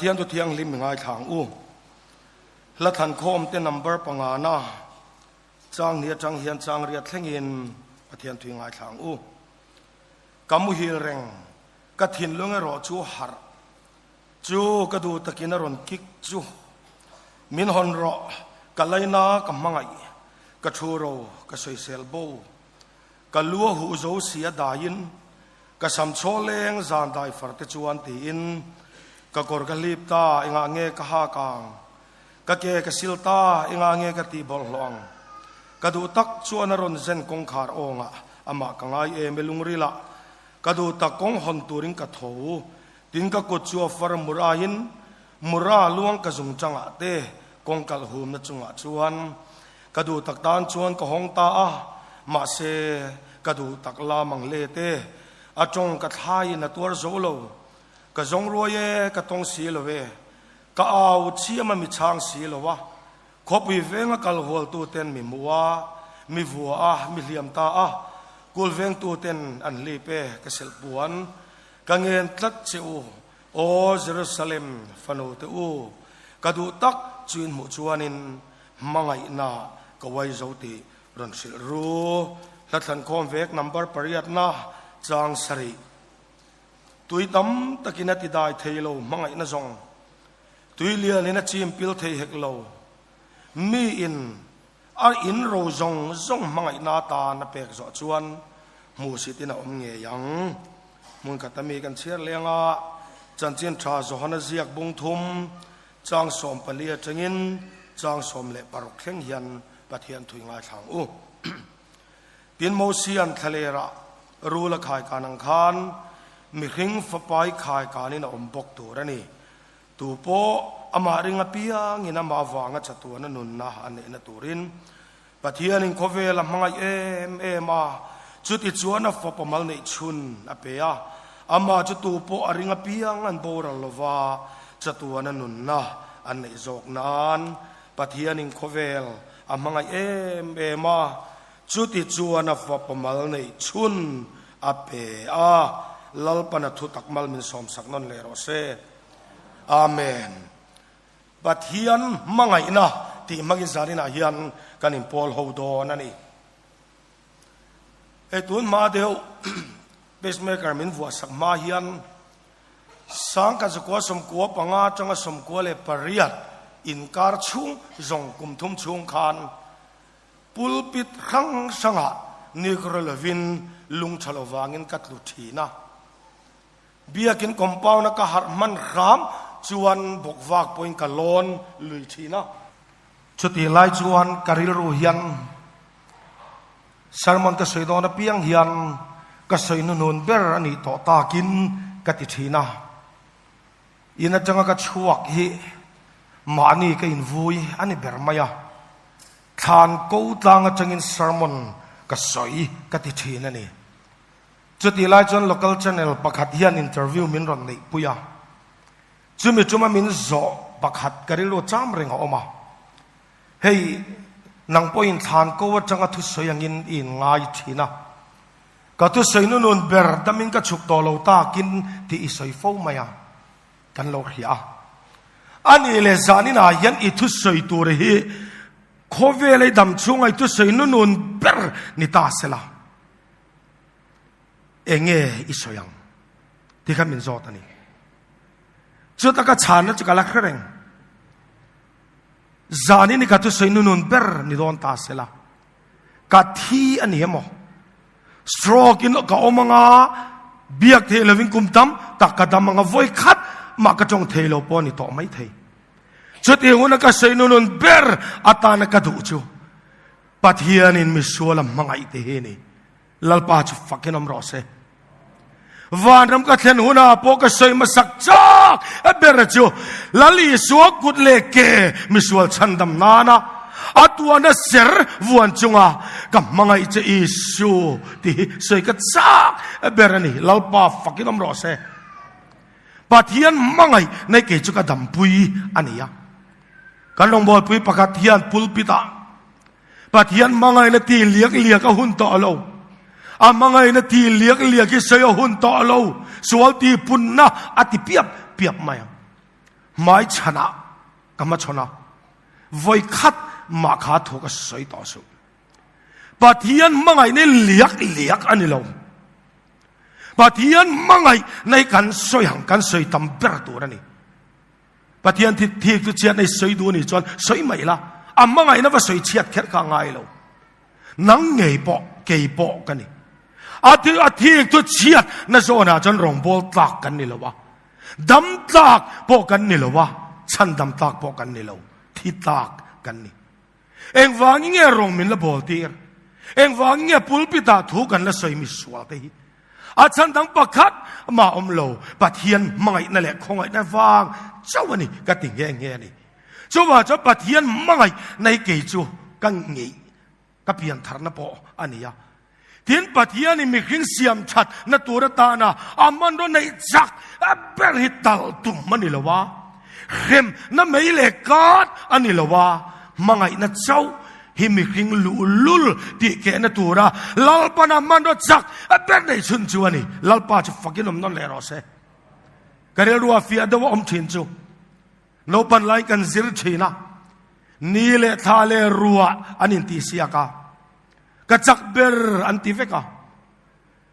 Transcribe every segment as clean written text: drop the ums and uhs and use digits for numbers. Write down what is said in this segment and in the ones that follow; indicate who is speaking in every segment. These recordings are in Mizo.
Speaker 1: Pathian thu thianghlim i ngaithla ang u. Hla thlankhawm te number pangana chang ni atang hian chang riat thlengin Pathian thu i ngaithla ang u. Ka muhil reng, ka thinlung erawh chu harh chu ka duh takin a rawn kik chu. Min hawn rawh, ka laina ka hmangaih, ka thu ro ka sawisel bo. Ka lu a huh zo si a daiin ka sam chhaw leng zan dai far te chuan tiin ka kawr ka hlip ta engah nge ka hak ang, ka ke ka sil ta engah nge ka tih bawlhhlawh ang. Ka duh tak chuan a rawn zen kawngkhar awngah amah ka ngai em e lungrilah ka duh tak kawng hawn turin ka tho tin ka kut chu a far muraiin mura luang ka zung changah te kawng kalh humna chungah chuan Ka duh tak tan chuan ka hawng ta a, mahse ka duh tak la mang le te, a tawng ka thlaiin a tuar zo lo. Ka zawng ruai e, ka tawng si lo e, ka au chiam a mi chhang si lo a, khawpui venga kal hual tu ten mi hmu a, mi vua a, mi hliam ta a, kul veng tu ten an hlip e, ka selh puan ka ngen tlat che u, Aw Jerusalem fanu te u, ka duh tak chu in hmuh chuanin Hmangaihna ka uai zo tih rawn hrilh ru. Hla thlankhawm vek number pariatna chang sarih. Tui tam takin a ti dai thei lo hmangaihna zawng. Tui lianin a chim pil thei hek lo. Mi in a in ro zawng zawng hmangaihna atan a pek zawh chuan hmuhsit in a awm ngei ang. Hmun khat a mi kan chhiar leng a, chanchin tha Johana ziak bung thum Chang 14 atangin chang 16 thleng hian Pathian thui ngaithla ang u. Tin Mosian thlalerah rul a khai kan ang khan mihring fapai khai kanin a awm bawk tur a ni. Tu pawh amah ring apiangin amah avanga chatuana nunna a neihna turin Pathianin khawvel a hmangaih em em a, chuti chuan a fapa mal neih chhun a pe a, amah chu tu pawh a ring apiang an boral lova chatuan a nunna an neih zawk nan Pathianin khawvel a hmangaih em em a, chuti chuan a fapa mal neih chhun a pe a, Lalpan a thutak mal min sawmsak nawn leh rawh se. Amen. Pathian hmangaihna tih hmangin zaninah hian kan inpawl ho dawn a ni. Hei tun hma deuh pacemaker min vuahsak hma hian sangkhat zakua 95 atanga 98 inkar chhung zawng kum thum chhung khan pulpit hrang hrangah nikro lovin lung tha lovangin ka tlu thin a. Biakin compound a ka harh hman hram chuan bawkvak pawhin ka lawn lui thin a. Chutih lai chuan ka rilru hian sermon ka sawi dawn apiang hian ka sawi hnuhnun ber a nih tawh takin ka ti thin a. In atanga ka chhuak hi mahni ka invui a ni ber mai a. Thlan ko tlang atangin sermon ka sawi ka ti thin a ni. Chutih lai chuan local channel pakhat hian interview min rawn neih pui a, chumi tuma min zawh pakhat ka rilru cham reng a awm a, hei nang pawhin thlan ko atanga thusawi angin i inngai thin a, ka thusawi nunun ber damin ka chhuk tawh lo takin tih i sawi fo mai a, kan lo hria a. A nih leh zaninah hian i thusawi tur hi khawvel ei dam chhunga i thusawi nunun ber ni ta sela. Enge i sawi ang tih kha min zawt a ni. Chuta ka chhanna chu ka la hre reng. Zanin i ka thusawi nunun ber ni dawn ta sela. Ka thi a ni emaw? Stroke in ka awm anga biak thei lovin kum tam tak ka dam anga vawi khat mah ka tawng thei lo pawh a ni tawh mai thei. Chutiang huna ka sawi nunun ber atana ka duh chu Pathianin misual a hmangaih te hi ni. Lalpa chu fakin awm rawh se. Vanram ka thlen hunah pawh ka sawi hmasak chak a ber chu Lal Isua kut leh ke misual chhandam nana a tuahna ser vuan chunga ka hmangaih che Isu tih hi sawi ka chak a ber a ni. Lalpa fakin awm rawh se. Pathian hmangaih nei kei chu ka dampui a ni a. Kan rawngbawlpui pakhat hian pulpit ah Pathian hmangaihna ti liak liak a hun tawh lo. A hmangaihna ti liak liak hi sawi a hun tawh lo. Sual ti punna a ti piap piap mai ang. Hmai chhanah ka hmachhawn a, vawi khat mah kha thu ka sawi tawh suh. Pathian hmangaihna hi liak liak a ni lo. Pathian hmangaihna hi kan sawi ang, kan sawi tam ber tur a ni. Pathian thi thik chu chhiat nei sawi duh a nih chuan sawi mai la, a hmangaihna va sawi chhiat kher kha a ngai lo. Nang ngei pawh, kei pawh ka ni. A thi a thik chu chhiat na zawnah chuan rawngbâwl tlâk kan ni lo a, dam tlâk pawh kan ni lo a, chhandam tlâk pawh kan ni lo, thi tlâk kan ni. Engvangin nge rawng min la bawl tir? Engvangin nge pulpit-ah thu kan la sawi mi sual te hi? A chhan dang pakhat mah awm lo, Pathian hmangaihna leh khawngaihna vang chauh a ni ka ti nghe nghe a ni. Chuvang chuan Pathian hmangaihna hi kei chu ka ngeih, ka pian tharna pawh a ni a. Tin, Pathianin mihring siam thatna tur atana a hmanraw neih chak ber hi talh tum a ni lo a, hremna mei leh kat a ni lo a, hmangaihna chauh hi mihring luhlul tih kehna tura Lalpana hmanraw chak ber neih chhun chu a ni. Lalpa chu fakin awm nawn leh rawh se. Ka rilrua fiah deuh a awm thin chu. Naupan lai kan zir thin a, ni leh thla leh ruah an intihsiak a, ka chak ber an ti vek a.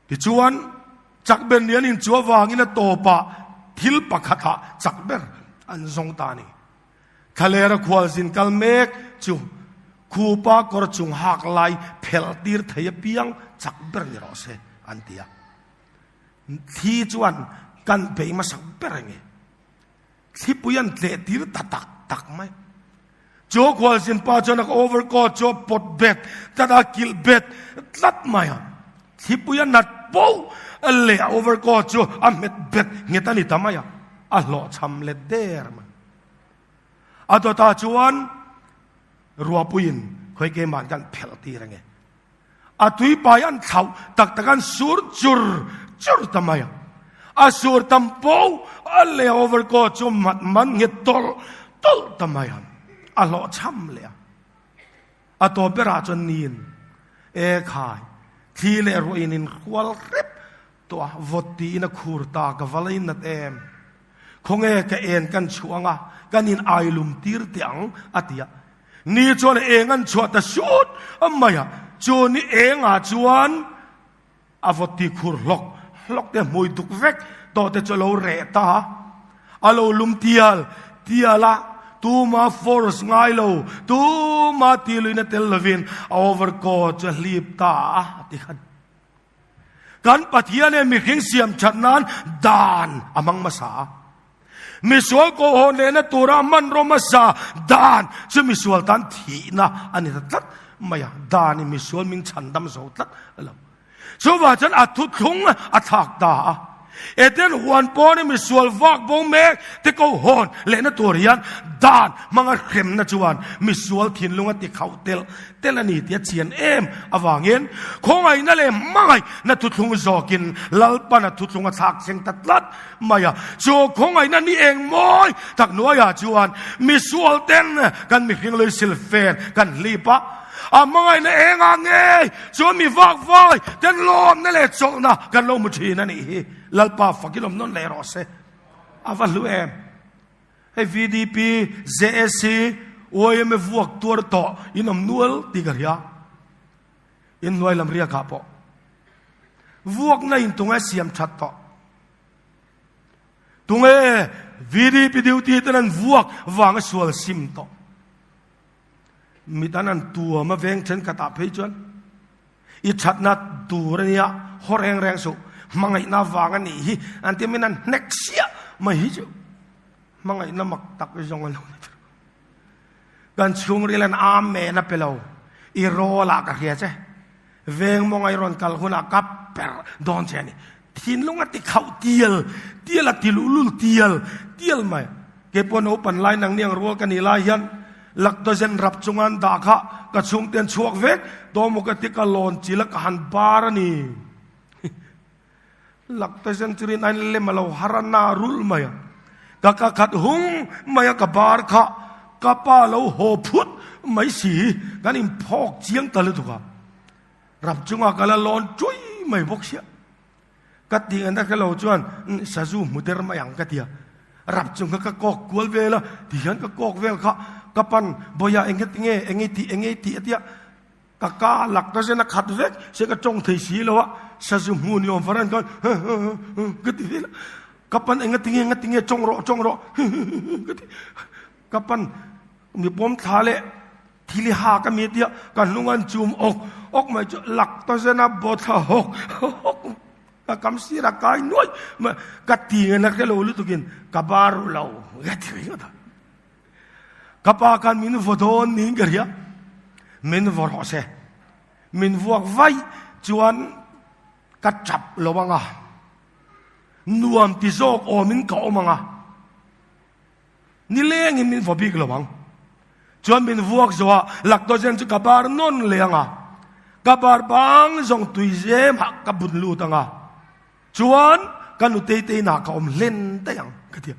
Speaker 1: Tichuan, chak ber ni an inchu avangin a tawpah thil pakhatah chak ber an zawng ta a ni. Thlalera khualzin kal mek chu khupa kawr chung hak lai phelh tir thei apiang chak ber ni rawh se an ti a. Thli chuan kan bei hmasak ber a nge. Thlipui an tleh tir ta tak tak mai. Chu khualzin pa chuan a overcoat chu a pawt bet tlat a, kilh bet tlat mai a. Thlipui a nat po leh a overcoat chu a hmet bet nghet a ni ta mai a, a hlawhchham let der mai. A dawtah chuan ruahpuiin khawi keimah kan phelh tir ange. A tuipai an thlauh tak tak an sur chur chur ta mai a. A sur tam po a leh overcoat chu mat man nge tawlh tawlh ta mai a. A hlawh chham leh a. A tawp berah chuan niin e khai thli leh ruahin in hrual hrep tawh a, vawt tiin a khur ta ka va lei nat em. Khawnge ka en kan chhuah anga kan in ailum tir teh ang a ti a. Ni chuan eng an chhuah ta sut mai a, chu ni engah chuan a vawt ti khur hlawk hlawk te hmui duk vek tawh te chu a lo reh ta a, a lo lum tial tial a, tuma force ngai lo, tuma ti luina tel lovin a overcoat chu a hlip ta a ti khan. Kan Pathian e mihring siam that nan dan a hmang hmasa a. Misual kawhhawn lehna tura hmanraw hmasa dan chu misual tan thihna a ni ta tlat mai a. Dan in misual min chhandam zo tlat lo. Chuvah chuan a thuthlung a thlak ta a. Eden huan pawn i misual vak bo mek te ko hawn lehna tur hian dan hmanga hremna chuan misual thinlung a ti khauh telh telh a ni tih a chian em avangin khawngaihna leh hmangaihna thuthlung zawkin Lalpan a thuthlung a thlak thleng ta tlat mai a. Chu khawngaihna ni eng mawi tak hnuaiah chuan misual ten kan mihring luisil fen kan hlip a, a hmangaihna engah nge Chuan mi vak vai ten lawmna leh chawlhna kan lo hmu thin a nih hi. Lalpa fakin awm nawn leh rawh se. A va hlu em. Hei VDP, JAC, YMA vuak tuar tawh in awm nual tih ka hria. In hnuai lam riakah pawh. Vuakna in tunge siam that tawh. Tunge VDP duty ten an vuak vanga sual sim tawh. Mit an an tuam a veng thenkhatah phei chuan i thatna tur a nia, haw reng reng suh, hmangaihna vang a nih hi an ti min an hnek siah mai hi chu hmangaihna mak tak zawng a lo ni tawh. Kan chhungril an amen a pe lo, i rawl ah ka hria che, veng mawnga i rawn kal hunah ka per dawn che a ni. Thinlung a ti khauh tial tial a ti luhlul tial tial mai. Keipawh naupan lai nang niang rual ka nih lai hian lactogen rap chunga an dah kha ka chhungte an chhuak vek tawh maw ka ti ka lawn chil a ka han bar a ni. Lactogen chu rin ain lem a lo har a na rulh mai a. Ka ka khat hung mai a ka bar kha ka pa lo haw phut mai si kan inphawk chiang ta lutuk a. Rap chunga ka la lawn ṭui mai bawk sia. Ka tih an a hrelo chuan sazu hmu der mai ang ka ti a. Rap chung kha ka kawk kual vel a, ti hian ka kawk vel kha ka pan Bawia eng nge tinge eng nge tih eng nge tih a tia ka ka lak ta zen a khat vek se ka tawng thei si lo a sazu hmu ni awm faran khan ka ti vel a ka pan eng nge tinge eng nge tinge tawng rawh tawng rawh ka ti ka pan mi pawm thla leh thil i ha ka mi tia ka hnung an chum awk awk mai chu lak ta zen a bawthla hawk hawk Ka kam sir a kai nuai ma ka ti nge na hrelo lutukin ka bar lo ka ti ringawt a. Ka pa khan min vaw dawn niin ka hria. Min vaw rawh se. Min vuak vai chuan ka tap lo anga. Nuam ti zawk awmin ka awm anga. Nilengin min vaw bik lo ang. Chuan min vuak zo a, lactogen chu ka bar nawn leh ang a. Ka bar bang zawng tui zem ah ka bun lut ang a. Chuan ka nutei te inah ka awm hlen daih ang ka ti a.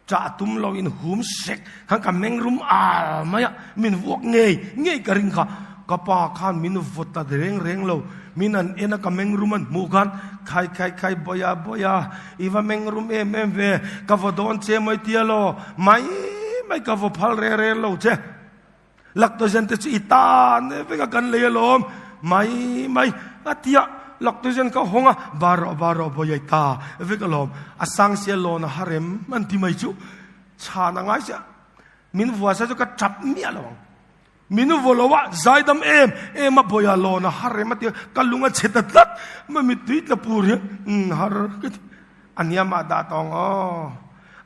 Speaker 1: Chah tum lo in hum sek khan ka meng rum al mai a, min vuak ngei ngei ka ring kha. Ka pa khan min vaw ta reng reng lo. Min an en a ka meng rum an hmuh khan khai khai khai bawia bawia i va meng rum em em ve ka vaw dawn che mai tia law mai mai ka vaw phal re re lo che lactogen te chu i tan vek a kan lei alawm mai mai a tia lactogen ka hawng a bar rawh bar rawh bawia i ta vek alawm a sang sia lawn a harem an ti mai chu chhan a ngai sia min vua sa chu ka tap miah lo ang. Min vaw lo a, zaidam em em a bawih a lawn a har em a ti a, ka lung a chhe ta tlat mai mittui tla pur hian umm har ka ti. A hniam ah dah tawng aw,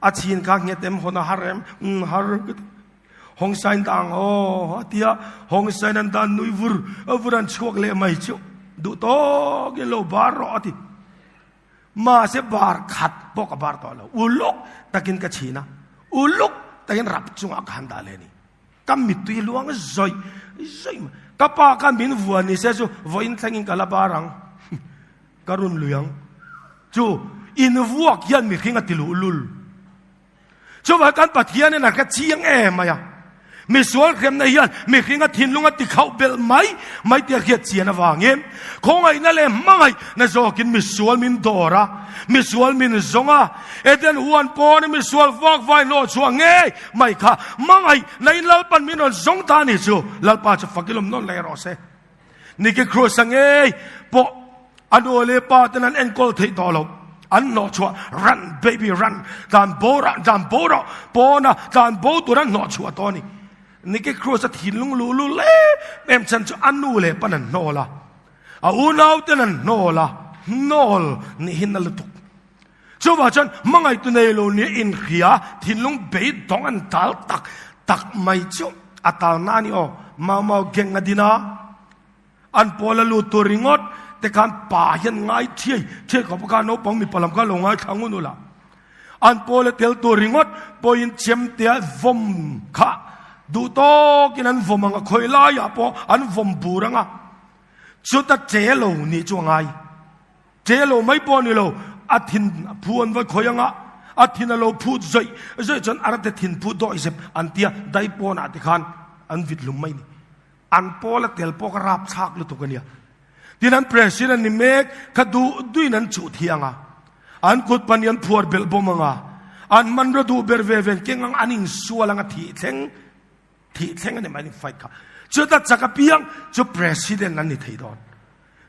Speaker 1: a chhin kha nghet em hawn a har em umm har ka ti. Hawng sain dah ang aw a ti a, hawng sain an dan nui vur vur an chhuak leh mai chu duh tawk in lo bar rawh a ti. Mahse bar khat pawh ka bar tawh lo, uluk takin ka chhin a, uluk takin rap chungah ka han dah leh a ni. Ka mittui luang zawih zawih mai. Ka pa khan min vuan ni se chu vawiin thlengin ka la bar ang. Ka run lui ang. Chu invuak hian mihring a ti luh lul. Chuvang kan Pathian in a hre chiang em mai a. Misual hremna hian mihring a thinlung a ti khauh belh mai mai tih a hriat chian avangin khawngaihna leh hmangaihna zawkin misual min dawr a, misual min zawng a. Eden huan pawn misual vak vai hlawh chhuah ngei Mai kha hmangaih na in Lalpan min rawn zawng ta ni chu Lalpa chu fak ilawm nawn leh rawh se. Niki Cruz a ngei pawh a nu leh pa ten an enkawl theih tawh lo. An hnawh chhuah run baby run tlan bo rah tlan bo rawh pawna tlan bo tur an hnawh chhuah tawh a ni. Niki Cruz a thinlung luh lul em em chhan chu a nu leh pan an hnawl a, a unau ten an hnawl a, hnawl nihin a lutuk. Chuvah chuan hmangaihtu nei lo nia inhria thinlung beidawng an tal tak tak mai chu a tal na a ni aw. Mau Mau gang a din a, an pawl a lut tur ringawt te khan pa hian ngai thiai thiai khawp a kha naupang mipa lam kha lo ngaithla ngun ula. An pawl a tel tur ringawt pawhin chemtea vawm kha duh tawkin an vawm ang a, khawi laiah pawh an vawm bur ang a, chuta che lo nih chu a ngai. Che lo mai pawh a ni lo, a thin phu an va khawi anga, a thin a lo phut zawih zawih chuan a rate thin phu dawih zep an tia dai pawnah te khan an vit hlum mai ni. An pawl a tel pawh ka rap chhak lutuk a nia. Tin an president ni mek kha duh duhin an chuh thiang a, an kut pahnih an phuar belh bawm anga, an hmanraw duh ber ve ven keng ang an insual anga thih thleng thih thleng a ni mai ni fight kha. Chuta chak apiang chu president an ni thei dawn.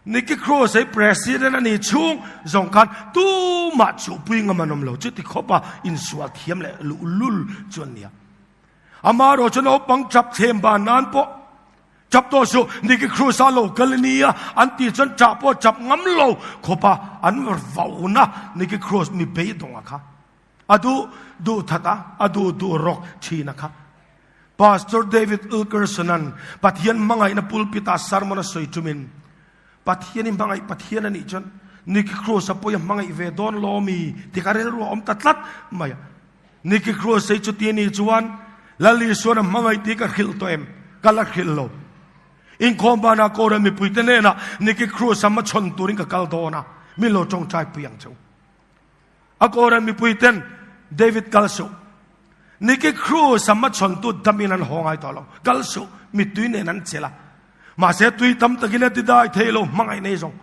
Speaker 1: Nikki Cruz hei President a nih chhung zawng khan tumah chuhpui ngam an awm lo. Chuti khawpa insual thiam leh luhlul chu an nia. Amaherawh chu naupang chap thlem ban nan pawh chap tawh suh, Nikki Cruz a lo kal a nia an tih chuan chah pawh chap ngam lo khawpa an vauna Nikki Cruz mi beidawng a kha. A duh duh that a, a duh duh rawk thin a kha. Pastor David Wilkerson-a'n Pathian hmangaihna pulpit-ah sermon a sawi ṭumin, Pathian i hmangaih Pathian a nih chuan Nicky Cruz-a pawh i hmangaih ve dawn lo mi tih ka rilru a awm ta tlat mai a. Nicky Cruz ei chuti a nih chuan Lal Isuan a hmangaih tih ka hrilh tawh em? Ka la hrilh lo. Inkhawm banah Kohhran mipuite hnenah Nicky Cruz-a hmachhawn turin ka kal dawn a, min lo ṭawngṭai pui ang che u. A Kohhran mipuiten David kal suh. Nicky Cruz a hmachhawntu damin an haw ngai tawh lo. Kal suh, mittui nen an chelh a. Mahse tui tam takin a ti dai thei lo, hmangaih nei zawng.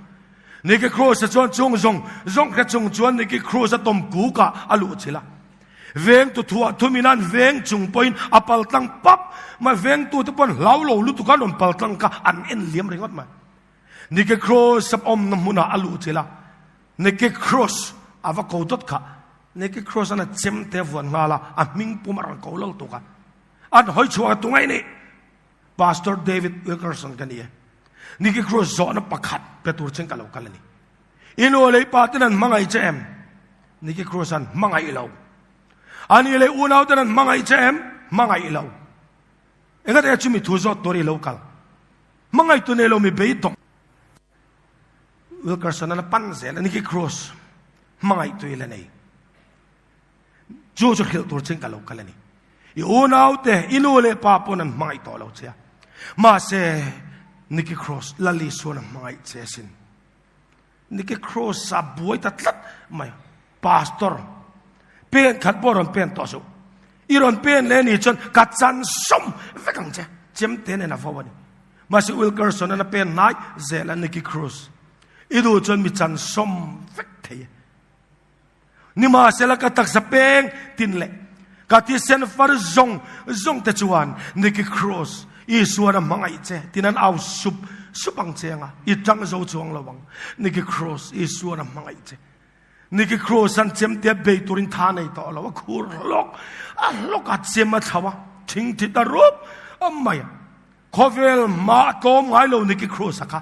Speaker 1: Nicky Cruz a chuan chung zawng zawng hre chung chuan Nicky Cruz a tawm kuk ah a luh chilh a. Vengtu thuah thumin an veng chung pawhin a paltlang pap mai. Vengtu te pawh an hlau lo lutuk a, an rawn paltlang kha an en liam ringawt mai. Nicky Cruz a awmna hmunah a luh chilh a, Nicky Cruz a va ko dawt kha. Nicky Cruz an a chem te a vuan nghal a, a hming pum a rawn ko lo tuk a. An hawi chhuak a tungai ni. Pastor David Wilkerson ka ni e. Nicky Cruz zawhna pakhat pe tur chen ka lo kal a ni. I nu leh i pa ten an hmangaih che em? Nicky Cruz an hmangaih lo. Ani leh unau ten an hmangaih che em? Hmangaih lo. Engati nge chumi thu zawt tur i lo kal? Hmangaih tu nei lo mi beidawng. Wilkerson an a pan zel a Nicky Cruz hmangaih tu i la nei. Chu chu hrilh tur chin ka lo kal a ni. I unau te, i nu leh pa pawn an hmangaih tawh lo che a. Mahse, Nicky Cross, Lal Isuan a hmangaih che asin. Nicky Cross a buai ta tlat mai. Pastor, pen khat pawh rawn pen tawh suh. I rawn pen leh ni chuan ka chan sawm vek ang che. Chem te nen a vo a ni. Mahse, Wilkerson an a pen hnai zel a Nicky Cruz. I duh chuan mi chan sawm vek thei e. Nimahsela ka taksa peng tin leh ka thisen far zawng zawng te chuan Nicky Cruz, Isuan a hmangaih che tin an au sup sup ang che anga i tang zo chuang lo ang. Nicky Cruz, Isuan a hmangaih che. Nicky Cruz an chem te bei turin tha nei tawh lo a khur hlawk a hlawk a chem a thlo a thing thi ta rup a mai a. Khawvel hma a tlawm ngai lo Nicky Cruz a kha.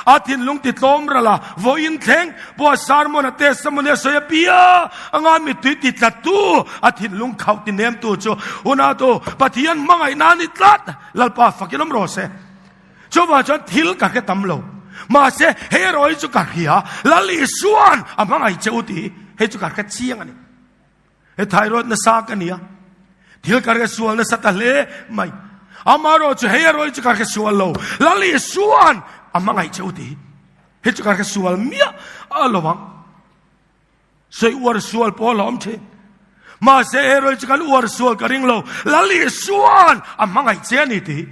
Speaker 1: A thinlung ti tlawm ral a, vawiin thleng pawh a sermon a testimony a sawi a bia anga mittui ti tlat tu a thinlung khauh ti nem tu chu hunah tu Pathian hmangaihna a ni tlat. Lalpa fakin awm rawh se. Chuvang chuan thil ka hre tam lo. Mahse hei erawh hi chu ka hria Lal Isuan a hmangaih che u tih hei chu ka hre chiang a ni. He thyroid nasa ka nia. Thil ka re sual nasa ta hle mai. Amarawh chu hei erawh hi chu ka hre sual lo. Lal Isuan a hmangaih che u ti. Hei chu ka hre sual miah a lo ang. Sawi uar sual pawh a la awm thin. Mahse erawh hi chu kan uar sual ka ring lo. Lal Isuan a hmangaih che a ni ti.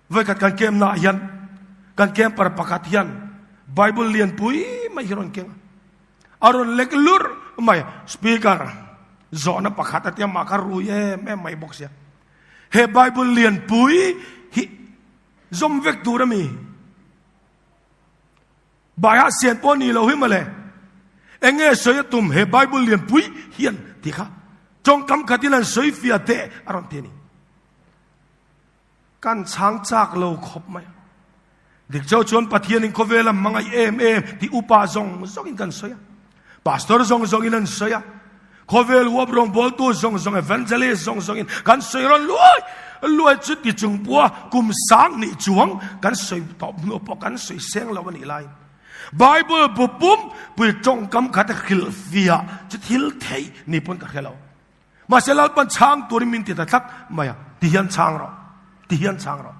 Speaker 1: Vawikhat kan camp naah hian kan camper pakhat hian Bible lianpui mai hi rawn keng a. A rawn lek lur mai speaker zawhna pakhat a tia mah kha rui em em mai bawk sia. He Bible lianpui hi zawm vek tur a mi. Baiah sian pawh ni lo hi mawle. Enge sawi a tum he Bible lianpui hian ti kha. Tawngkam khatin an sawi fiah teh a rawn ti a ni. Kan chhang chak lo khawp mai. Dik chauh chuan Pathianin khawvel a hmangaih em em tih upa zawng zawngin kan sawi a. Pastor zawng zawngin an sawi a. Khawvel huap rawngbawltu zawng zawng, evangelist zawng zawngin kan sawi rawn luai luai chu ti chung pawha kum sang nih chuang kan sawi tawp hnu pawh kan sawi seng lo a nih laiin Bible bu pum pui tawngkam khat a hrilhfiah chu thil theih ni pawn ka hre lo. Mahse Lalpan chhang turin min ti ta tlat mai a, ti hian chhang rawh, ti hian chhang rawh.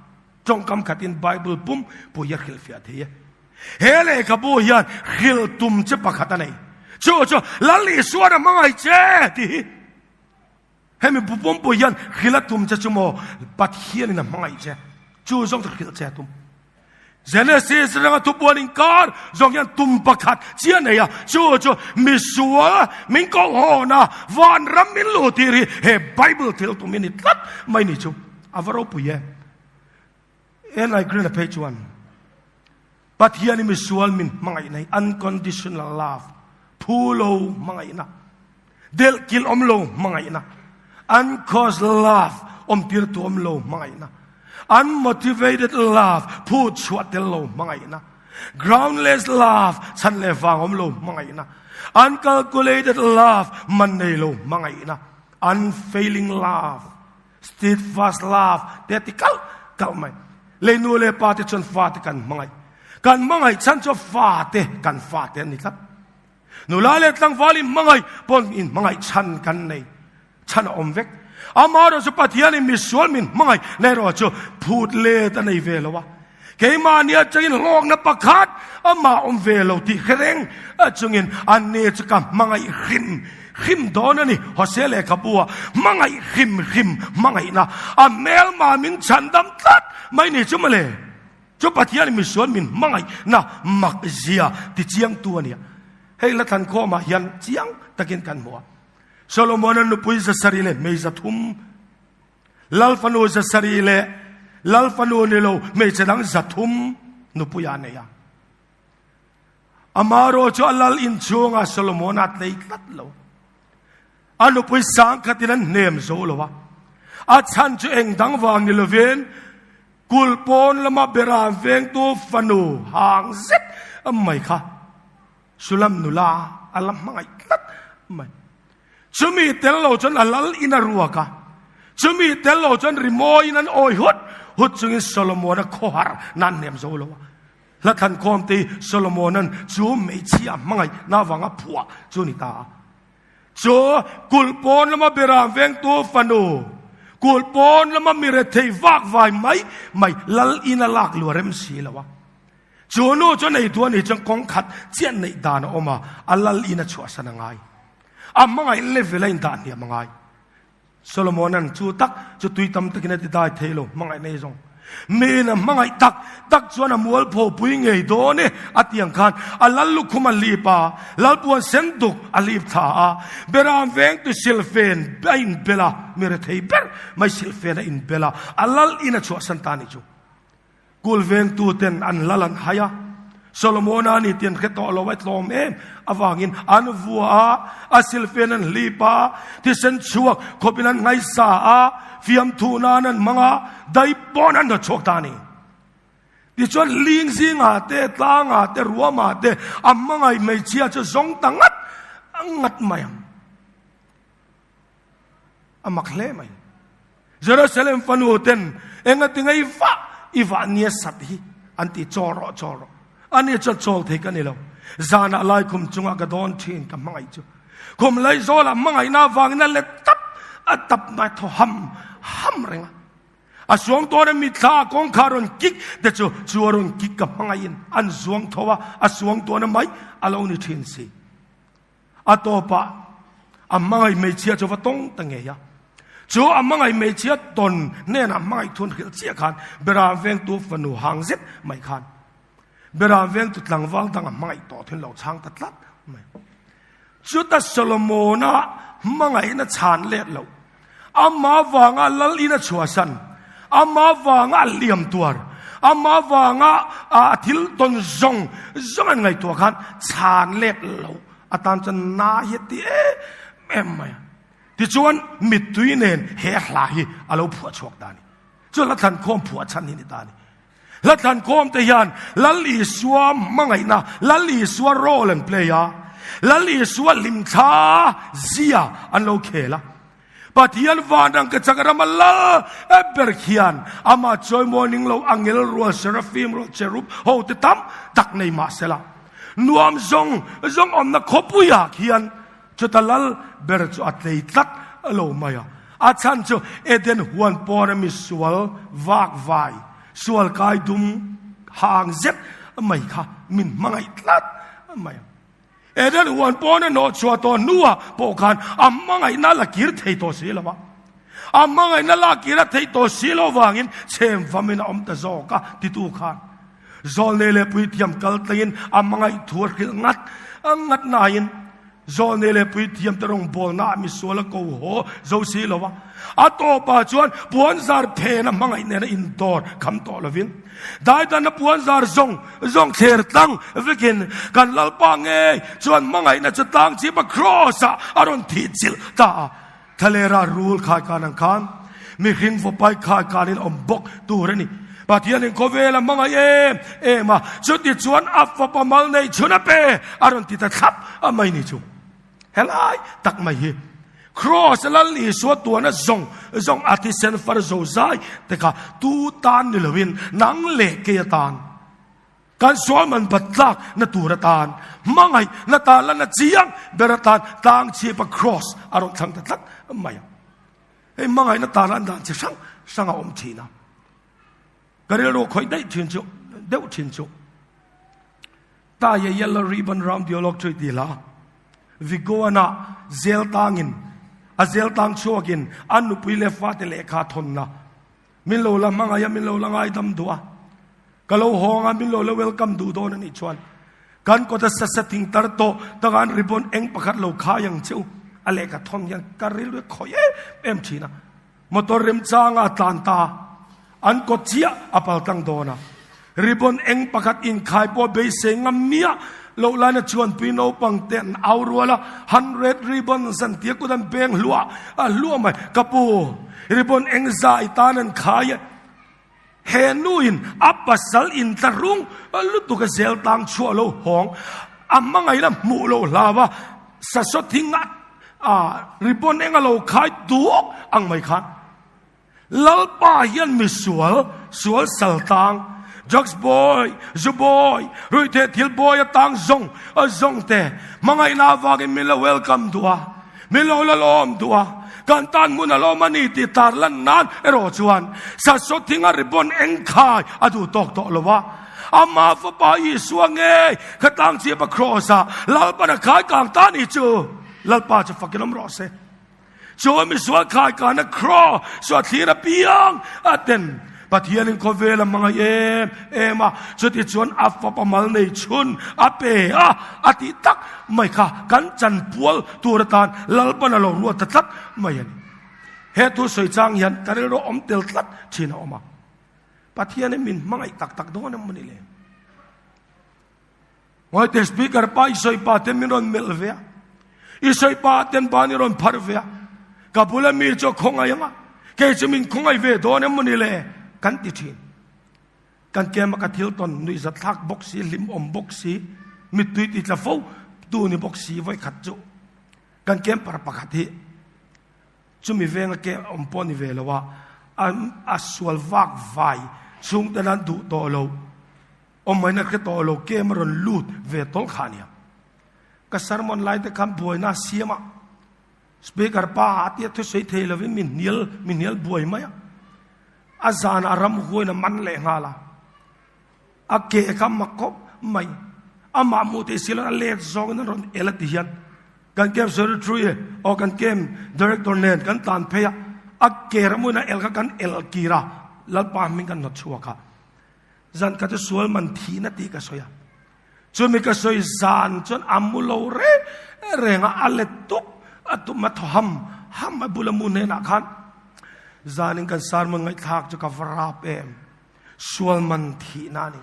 Speaker 1: Tawngkam khatin Bible pum pui a hrilhfiah thei e. He lehkhabu hian hrilh tum che pakhat a nei. Chu chu Lal Isuan a hmangaih che ti hi. Hemi bu pum pui hian hrilh a tum che chu maw Pathianin a hmangaih che. Chu zawng chu hrilh che a tum. Genesis ranga thupuan inkar zawng hian tum pakhat chiah nei a, chu chu misual min ko hawn a, vanram min luh tir hi he Bible thil tum hi ni tlat mai ni chu a va ropui e. Eli Green a phei chuan Pathian i misual min hmangaihna hi unconditional love, phu lo hmangaihna, delh kilh awm lo hmangaihna, uncaused love, awmtir tu awm lo hmangaihna, unmotivated love, phu chhuah tel lo hmangaihna, groundless love, chhan leh vang awm lo hmangaihna, uncalculated love, man nei lo hmangaihna, unfailing love, steadfast love te ti kalh kalh mai. Lei nu leh pa te chuan fa te kan hmangaih. Kan hmangaih chhan chu fa te kan fa te an ni tlat. Nula leh tlangval in hmangaih pawn in hmangaih chhan kan nei. Chhan a awm vek. Amaherawh chu Pathian in misual min hmangaih na erawh chu phut let a nei ve lo a. Keimahni atangin hlawkna pakhat amah awm ve lo tih hre reng chungin anni chu ka hmangaih hrim hrim dawn a ni. Hosea lehkhabu ah hmangaih hrim hrim hmangaihna a hmelma min chhandam tlat mai ni chu mawle. Chu Pathian misual min hmangaih na mak zia ti chiang tu ania. Hei la thlan khawmah hian chiang takin kan hmu a. Solomon-a nupui zasarih leh hmei zathum, Lal fanu zasarih leh Lal fanu ni lo hmeichhe dang zathum nupui a nei a. Amarawh chu a lal inchhungah Solomon-a tlei tlat lo. A nupui sangkhatin an hnem zo lo a. A chhan chu eng dang vang ni lovin kulh pawn lama beram vengtu fanu hang zet mai kha Sulam nula a la hmangaih tlat mai. Chumi tel lo chuan a lal in a ruak a, chumi tel lo chuan rimawiin an awi hut hut chungin Solomon-a khawhar nan hnem zo lo a. Hla thlankhawm te hi Solomon-a'n chu hmeichhia hmangaih na avanga phuah chu ni ta a. Chu kulh pawn lama beram vengtu fanu, kulh pawn lama mi rethei vak vai mai mai lal in a lak luah rem si lo a. Chu nu chu nei tu a nih chuan kawng khat chiah neih dan a awm a, a lal in a chhuahsan a ngai. A hmangaih level a indah hniam a ngai. Solomon-a'n chu tak chu tui tam takin a ti dai thei lo, hmangaih nei zawng. Miin a hmangaih tak tak chuan a mualpho pui ngei dawn e a ti ang khan a lal lukhum a lip a, lalpuan sen duk a lip thla a, beram vengtu silfen a inbel a, mi rethei ber mai silfen a inbel a, a lal in a chhuahsan ta a nih chu. Kul vengtuten an lal an hai a, Solomona ni tian hre tawh lo a tlawm em avangin an vua a, a silfen an hlip a, thisen chhuak khawpin an ngaisa a, fiamthu nan an hmang a, dai pawn an rawn chhuak ta a ni. Tichuan ling zingah te, tlangah te, ruamah te a hmangaih hmeichhia chu zawng ta ngat ngat mai ang. A mak hle mai. Jerusalem fanu ten enga tinga i vah i vah nia sat hi an ti chawl rawh chawl rawh. Ani chuan chawl thei ka ni lo. Zanah lai khum chungah ka dawn thin ka hmangaih chu. Khum lai zawlah hmangaihna avangin a let tap a tap mai thaw ham ham reng a. A suang tawn a mitthla kawngkhar rawn kik te chu chu a rawn kik ka hmangaihin an zuang tho a, a suang tawn a mai a lo ni thin si. A tawpah a hmangaih hmeichhia chu va tawng ta ngei a. Chu a hmangaih hmeichhia tawn hnenah hmangaih thun hrilh chiah khan Beram vengtu fanu hang zet mai khan Beram vengtu tlangval dang a hmangaih tawh thun lo chhang ta tlat mai. Chuta Solomona hmangaihna chhan let lo, ama vanga lal in a chhuahsan, ama vanga a liam tuar, ama vanga a thil tawn zawng zawng an ngaihtuah khan chhan let lo atan chuan na hi a ti em em mai a. Tichuan mittui nen he hla hi a lo phuah chhuak ta a ni. Chuan hla thlankhawm phuah chhan hi ni ta a ni. Hla thlankhawm te hian Lal Isua hmangaihna, Lal Isua role an play a, Lal Isua hlimthla zia an lo khel a. Pathian vanrang ka chak rama lal ber khian amah chawimawi ning lo angel rual, seraphim rual, cherub ho te tam tak nei mah sela. Nuam zawng zawng awmna khawpuiah khian Chuta lal ber chu a tlei tlat lo mai a. A chhan chu Eden huan pawn a misual vak vai, sual kai dum hang zet mai kha min hmangaih tlat mai a. Eden huan pawn a nawh chhuah tawh hnuah pawh khan a hmangaihna la kir thei tawh si lo a. A hmangaihna la kir a theih tawh si lo vangin chhem vamin a awm ta zawk a titu khan Zawlnei leh puithiam kal tlangin a hmangaih thu a hrilh ngat ngat nain Zawlnei leh puithiam te rawngbawlna ah misual a ko haw zo si lo a. A tawpah chuan puanzar phen a hmangaih nena indawr kham tawh lovin daidanna puanzar zawng zawng thler tlang vekin kan Lalpa ngei chuan hmangaihna chu tlang chipa kraws ah a rawn thih chilh ta a. Thlalera rul khai kan ang khan mihring vapai khai kanin awm bawk tur a ni. Pathianin khawvel a hmangaih em em a, chuti chuan a fapa mal neih chhun a pe a rawn ti ta thlap a mai ni chu. Helai tak mai hi Kraws Lal Isua tuana zawng zawng a thisen far zo zai te kha tu tan ni loin nang leh kei atan Kan sual man bat tlak na tur atan, hmangaih na tan la na chiang ber atan tlang chhip a cross a rawn thlang ta tlat mai a. Hei hmangaih na tan an dan chi hrang hrang a awm thin a. Ka rilru khawih daih thin chu deuh thin chu tie a yellow ribbon round your log tree ti hla Vigoana zel tangin a zel tang chhuakin an nupui leh fate lehkha thawnna min lo la hmangaih a min lo la ngaidam duh a. Ka lo hawng a min lo la welcome duh dawn a nih chuan kan kawta sa sa thing tar tawh takah an ribbon eng pakhat lo khai ang che u. A lehkha thawn hian ka rilru khawih em em thin a. Motor remchanga a tlan ta an kawt chiah a pal tlang dawn a. Ribbon eng pakhat inkhai pawh beisei ngam miah loh laina chuanpui naupang te an au rual a, 100 ribbons an tia kut an beng hluah a hluah mai. Ka pu, ribbon eng za i tan an khai e. He nuin a pasal intlarung lutuk a zel tang chhuah lo hawng a hmangaihna hmuh lo hlau a, sasaw thing a ribbon eng a lo khai duak ang mai khan. Lalpa hian misual, sual sal tang, drugs bawi, zu bawi, ruihtheh thil bawi a tang zawng a zawng te hmangaihna avangin min lo welcome duh a, min lo la lawm duh a, kan tan hmun a lawm a ni tih tar lan nan erawh chuan sasaw thinga ribbon eng khai a duh tawk tawh lo a. Amah fapa Isua ngei kha tlang chiap a cross ah Lalpan a khai kang ta ni chu Lalpa chu fakin awm rawh se. Chuan misual khai kana cross chu a thlir apiang a ten Pathianin khawvel a hmangaih em em a, chuti chuan a fapa mal nei chhun a pe a, a tih tak mai kha kan chanpual tur atan Lalpan a lo ruat ta tlat mai a ni. He thu sawi chang hian ka rilru awm tel tlat thin a awm a. Pathianin min hmangaih tak tak dawn em maw ni le? Ngaite speaker pa i sawi pa ten min rawn melh ve a. I sawi pa ten ban i rawn phar ve a. Ka bula mi chu a khawngaih ang a. Kei chu min khawngaih ve dawn em maw ni le? Kan ti thin. Kan kem a ka thil tawn nuih zat thlak bawk si, hlim awm bawk si, mittui ti tla fo tu ni bawk si vawi khat chu kan kem par pakhat hi chumi venga ke awm pawh ni ve lo a, a sual vak vai chhungten an duh tawh lo. Awm maina hre tawh lo kem a rawn lut ve tawlh kha ania. Ka sermon lai te khan buaina a siam a, speaker pa a tia thusawi thei lovin min hnial min hnial buai mai a. A zanah ram huain a man leh nghal a. A ke kha mak khawp mai. Amah hmuh theih si lo a let zawngin an rawn el a ti hian kan camp secretary aw kan camp director nen kan tlan phei a, a ke ramhuain a el kha kan el kir a, Lalpa hming kan hnawt chhuak a. Zan kha chu sual man thihna tih ka sawi a. Chumi ka sawi zan chuan a mu lo reng reng a, a let tuk a tum a thaw ham ham a bula mu hnenah khan zanin kan sermon ngaihthlak chu ka va rap em. Sual man thihna a ni.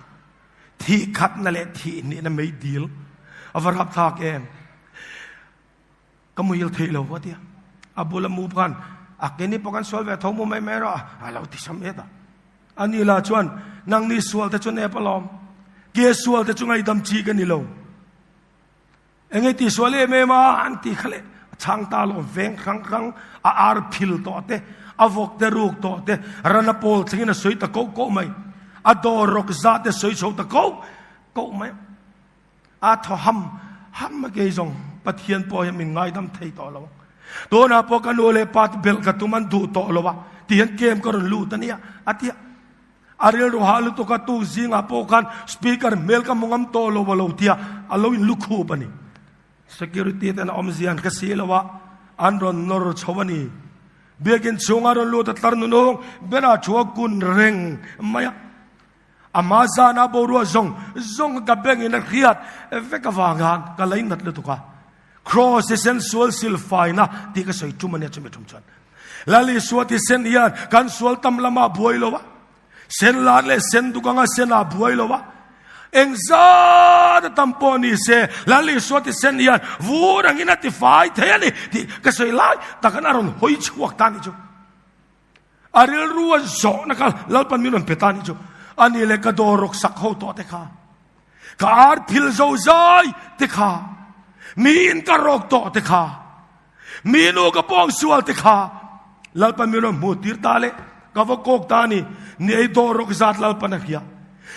Speaker 1: Thih khatna leh thih hnihna mei dil a va rap thlak em. Ka muhil thei lo a tia. A bula mu khan a keni pawh kan sual ve tho mu mai mai rawh a lo ti sam et a. Ani la chuan nangni sual te chu nep alawm. Ke sual te chu ngaidam chi ka ni lo. Enge ti sual em em a an ti kha le chang ta lo veng hrang hrang a ar phil tawh te a vawk te ruk tawh te rana pawl thlengin a sawi ta koh koh mai. A dawr rawk za te sawi chho ta koh koh mai. A thaw ham ham a kei zawng Pathian pawh hian min ngaidam thei tawh lo. Tunah pawh ka nu leh pa te belh ka tum an duh tawh lo a, ti hian kem ka rawn lut a nia, a ti a. A rilru hah lutuk a tuk zingah pawh khan speaker hmel ka hmu ngam tawh lo a lo ti a, a lo in lukhup a ni. Security ten a awmzia an hre si lo a, an rawn nawr chho a ni. Biakin chhunga rawn lut a tlar nunung berah thu a kun reng mai a. Ama zana boruak zawng zawng ka bengin a hriat vek avanga ka lei nat lutuk a. Cross hi sen sual sil faina tih ka sawi tum a nia chumi tum chuan. Lal Isua ti sen hian kan sual tam lama buai lo a. Sen lar leh sen duk anga sen a buai lo a. Eng zat a tam pawh ni se Lal Isua ti sen hian vur angin a ti fai thei a ni tih ka sawi lai takin a rawn hawi chhuak ta ni chu. A rilru a zawhna kha Lalpan min rawn pe ta nih chu. Ani leh ka dawr rawk sak ho tawh te kha, ka ar phil zo zai te kha, mi in ka rawk tawh te kha, mi nu ka pawng sual te kha, Lalpan min rawn hmuh tir ta le, ka va kawk ta ni, ni ei dawr rawk zat Lalpan a hria.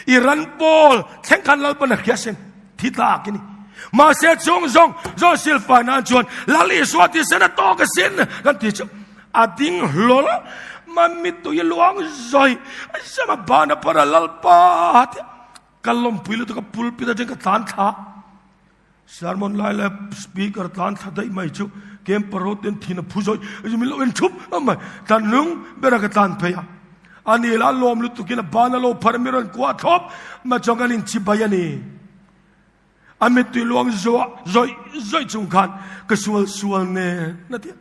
Speaker 1: I ran pawl thleng khan Lalpan a hria sin, thi tlak i ni. Mahse chung zawng zawng silfai nan chuan Lal Isua tisen a tawk asin kan ti chu. A ding hlawl ma mittui luang zawi zama bana para Lalpa tia ka lawmpui lutuk a pulpit atang ka tlan thla sermon lai leh speaker tlan thla daih mai chu camper ho ten thin a phu zawi min lo en thup mai tlan lung bera ka tlan phei a. Ani la lawm lutukin a ban a lo phar mi rawn kuah thlawp ma chuan kan inchibai a ni. A mittui luang zuah zawih zawih chung khan ka sual sual nen a ti a.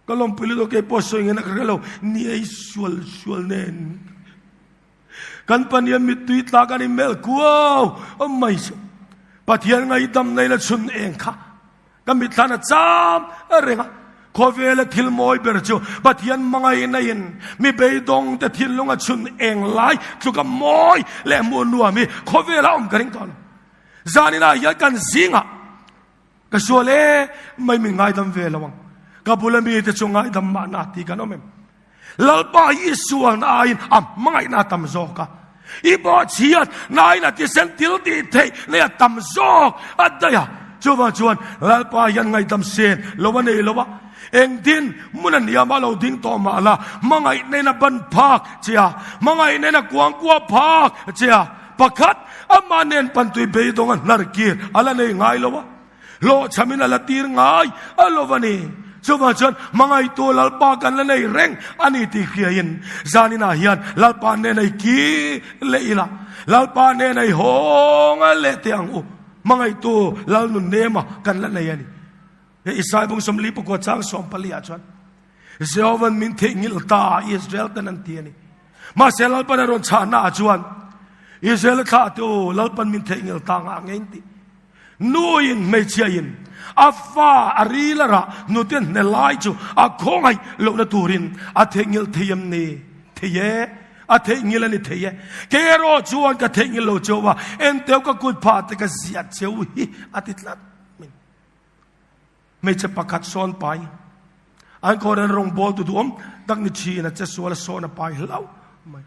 Speaker 1: Ka lawmpui lutuk kei pawh sawi ngei na ka hre lo, ni ei sual sual nen. Kan Panian mittui tla kan inmelh kuau mai chu. Pathian ngaihdam nei la chhun eng kha ka mitthlan a cham reng a. Khawvela thil mawi ber chu Pathian hmangaihna in mi beidawng te thinlung a chhun eng lai tluka mawi leh hmuh nuam hi khawvela awm ka ring tawh lo. Zaninah hian kan zingah ka sual e mai min ngaidam ve lo ang. Ka bula mite chu ngaidam mahna ti kan awm em? Lalpa hi i sualna aiin a hmangaihna a tam zawk a, i bawhchhiat na aiin a thisen thil tih theih nei a tam zawk a daih a. Chuvang chuan Lalpa hian ngaihdam sen lo a nei lo a, engtin hmun a hniam a lo ding tawh mah la, hmangaihna in a ban phak che a, hmangaihna in a kuangkuah phak che a, pakhat amah nen pantui beidawng a hnar kir a la nei ngai lo a. Hlawhchhamin a la tir ngai a lo va ni. Chuvang chuan hmangaihtu Lalpa kan la nei reng a ni tih hriain zaninah hian Lalpa nen ei ki leh ila, Lalpa nen ei hawng leh teh ang u. Hmangaihtu Lal nun nema kan la nei a ni. He Isai bung 44 chang 14 ah chuan Jehovan min theihnghilh ta Israel ten an ti a ni. Mahse Lalpan a rawn chhahna ah chuan Israel thlah te u Lalpan min theihnghilh ta ngah ngei an ti. Nuin hmeichhiain a fa a ril a rah nute hne lai chu a khawngaih lohna turin a theihnghilh thei em ni? Thei e, a theihnghilh a ni thei e. Kei erawh chuan ka theihnghilh lo cheu a, enteu ka kut phah te ka ziah cheu hi a ti tlat mai. Hmeichhe pakhat sawn pai an kawr an rawngbawl tu duhawm tak ni thin a che sual a sawn a pai hlauh mai.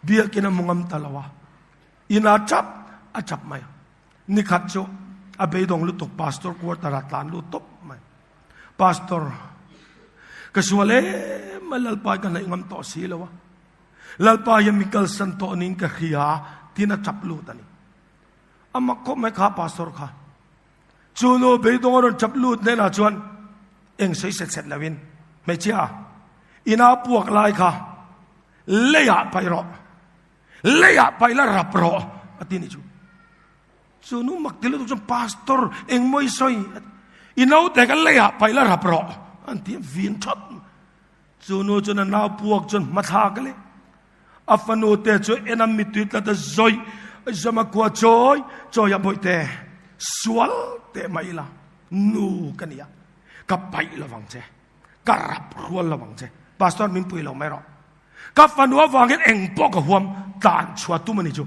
Speaker 1: Biakin a hmu ngam ta lo a, ina tap a tap mai a. Nikhat chu a beidawng lutuk pastor quarter ah tlan lut tawp mai. Pastor, ka sual em a Lalpa ka hnaih ngam tawh si lo a. Lalpa hian min kalsan tawh niin ka hria tiin a tap lut a ni. A mak khawp mai kha pastor kha. Chu nu beidawng a rawn tap lut hnenah chuan eng sawi set set loin hmeichhia ina puak lai kha Leiah paih rawh, leiah paih la rap rawh a ti ni chu. Chu nu mak ti lutuk chuan pastor eng mawi sawi i naute ka leiah paih la rap rawh an ti vin thawt. Chu nu chuan a nau puak chuan hmathlak a le. A fanu te chu en a mittui tlat a zawi zama khua chawi chawi a bawihte sual teh mai ila nu ka nia ka paih lovang che. Ka rap rual lo ang che. Pastor min pui lo mai rawh. Ka fanu avangin eng pawh ka huam tlan chhuah tum a ni chu.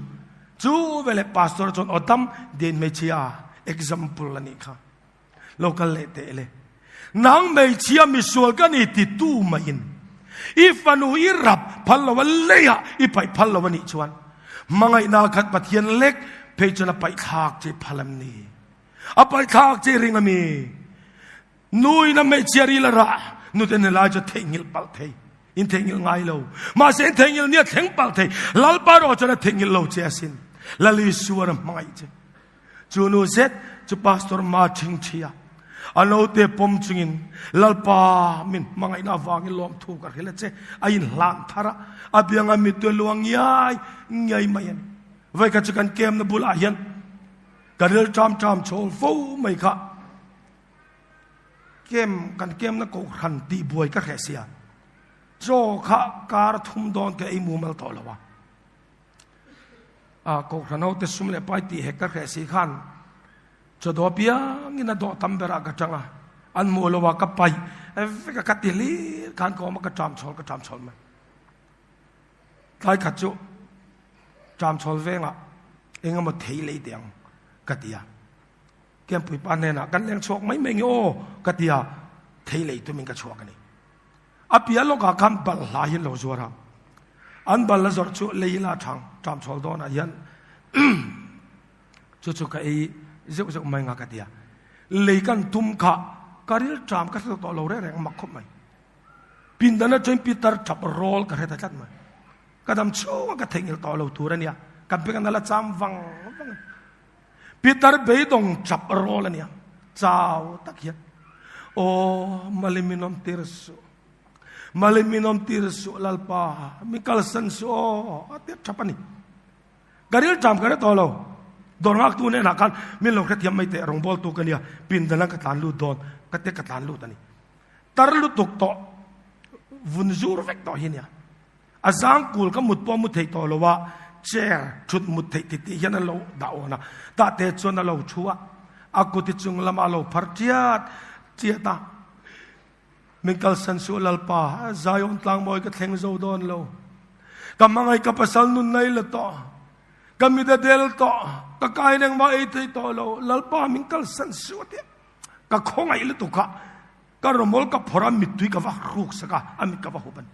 Speaker 1: Chu veleh pastor chuan aw dam den hmeichhia example a nih kha. Lo kal leh teh le. Nang hmeichhia misual ka ni ti tu maiin i fanu i rap phal lo a leiah i paih phal lo a nih chuan hmangaihna khat Pathian lek phei chuan a paih thlak che phal em ni? A paih thlak che ring a mi? Nuin a hmeichhia ril a rah, nuten helai chu a theihnghilh palh thei. In theihnghilh ngai lo. Mahse in theihnghilh ni a thleng palh thei. Lalpa erawh chuan a theihnghilh lo che asin. Lal Isuan a hmangaih che. Chu nu zet chu Pastor Ma Chhingchhia a naute pawm chungin Lalpa min hmangaihna avangin lawmthu ka hrilh a che. A inhlan thar a, a bianga mittui a luang ngiai ngiai mai a ni. Vawikhat chu kan kemna bulah hian ka ril ṭam ṭam chhawl fo mai kha. Kem kan kemna kohhran tih buai ka hreh sia. Chaw kha kar thum dawn te ei mumal tawh lo a. A kohhran ho te sum leh pai tih hek ka hreh si khan chaw dawh piangin a dawh tam berah ka tang a. An hmuh lo a ka paih vek a ka ti hlir khan ka awm a ka ṭam chhawl ka ṭam chhawl mai. Tlai khat chu ṭam chhawl vengah engemaw thei lei teh ang ka ti a. Kianpui pa hnenah kan leng chhuak mai mai nge aw ka ti a, thei lei tumin ka chhuak a ni. A piah lawkah khan balhla hi an lo zuar a, an balhla zawrh chu lei ila thang ṭam chhawl dawnah hian chu chu ka ei zeuh zeuh mai nga ka ti a. Lei kan tum kha ka ril ṭam ka hre tawh lo reng reng mak khawp mai. Pindan aṭangin Peter ṭap rawl ka hre ta tlat mai. Ka dam chhunga ka theihnghilh tawh lo tur a nia, ka beng a la cham vang vang a ni. Peter beidawng chap rawl a nia, chau tak hian, Aw, Mali min awm tir suh. Mali min awm tir suh Lalpa, min kalsan suh aw, a ti thap a ni. Ka ril ṭam ka hre tawh lo. Dawr nghaktu hnenah khan min lo hrethiam mai teh, rawngbawltu ka nia, pindan ah ka tlan lut dawn, ka te ka tlan lut a ni. Tar lutuk tawh, vun zur vek tawh hi nia. A zang kul ka mut pawh a mu thei tawh lo a, chair thut mut theih ti tih hian a lo dah awn a, tah te chuan a lo thu a, a kut hi chung lamah a lo phar chiat chiat a. Min kalsan suh Lalpa, Zion tlangmawi ka thleng zo dawn lo. Ka hmangaih ka pasal nun nei la tawh, ka mit a del tawh, ka kain engmah ei thei tawh lo, Lalpa min kalsan suh a ti a. Ka khawngaih lutuk a, ka rawmawl ka phawrh a, mittui ka va hruk sak a, a mit ka va hup a ni.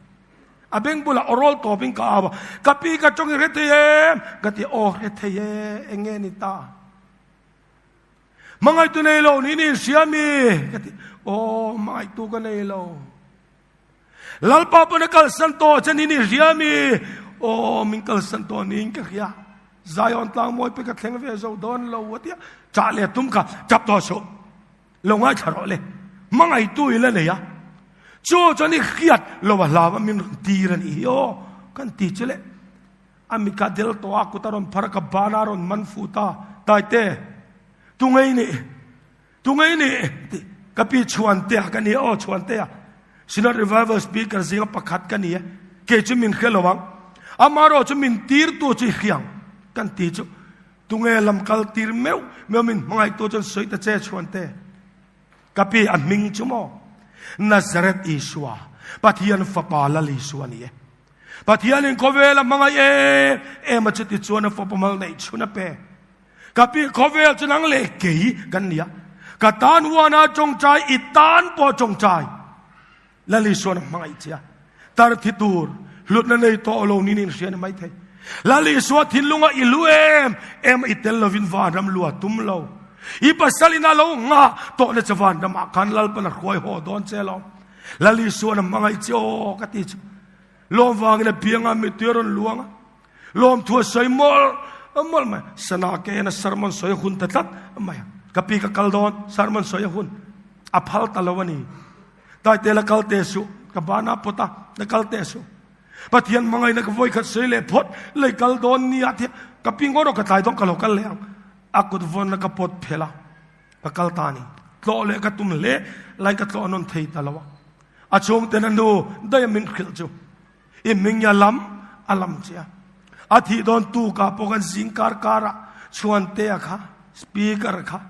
Speaker 1: A beng bulah awrawl tawpin ka au a, ka pi ka tawng i hre thei em? Ka ti a, aw hre thei e, eng nge ni ta? Hmangaihtu nei lo niin i inhria mi? Ka ti, Aw, hmangaihtu ka nei lo. Lalpa pawn a kalsan tawh che niin i hria mi? Aw, min kalsan tawh niin ka hria. Zion tlang mawi pe ka thleng ve zo dawn lo a ti a. Chah leh tum kha chap tawh suh. Lo ngaithla rawh le. Hmangaihtu i la nei a. Chu chuan i hriat lo a hlau a min rawn tir a nih hi aw kan ti chu le. A mi ka del tawh a, kut a rawn phar a, ka ban a rawn man fu ta. Taite, tu ngei nih? Tu ngei nih? Ti ka pi Chhuantea ka ni a, aw Chhuantea. Synod Revival Speaker zinga pakhat ka ni e. Kei chu min hre lo ang. Amaherawh chu min tirtu chu i hriang kan ti chu. Tu nge lam kal tir meuh meuh min hmangaihtu chuan sawi ta che Chhuante. Ka pi a hming chu maw? Nazareth Isua, Pathian fapa Lal Isua a ni e. Pathianin khawvel a hmangaih em em a chuti chuan a fapa mal neih chhun a pe. Ka pi khawvel chu nang leh kei kan ni a. Ka tan huana tawngtai i tan pawh tawngtai. Lal Isuan a hmangaih che a. Tar thi tur hlutna nei tawh lo niin inhria ni mai thei. Lal Isua thinlunga i lu em em i tel lovin vanram lu a tum lo. I pasalin a lo nghah tawhna che vanramah khan Lalpan a hruai haw dawn che lo. Lal Isuan a hmangaih che aw ka ti chu. Lawm vangin a bianga mittui a rawn luang a. Lawm thu a sawi mawlh mawlh mai. Sana ke en a sermon sawi a hun ta tlat mai a. Ka pi ka kal dawn sermon sawi a hun. A phal ta lo a ni. Taite la kal te suh. Ka bana pawt a la kal te suh. Pathian hmangaihna ka vawi khat sawi leh phawt lei kal dawn nia tia ka pi ngawt rawh ka tlai dawn ka lo kal leh ang. A kut vawnna ka pawt phel a. Ka kal ta a ni. Tlawh leh ka tum hle lai ka tlawh nawn thei ta lo a. A chhungten a nu daih a min hrilh chu i hming a lam a lam che a. A thih dawn tu ka pawh kan zing kar kar ah Chhuantea kha speaker kha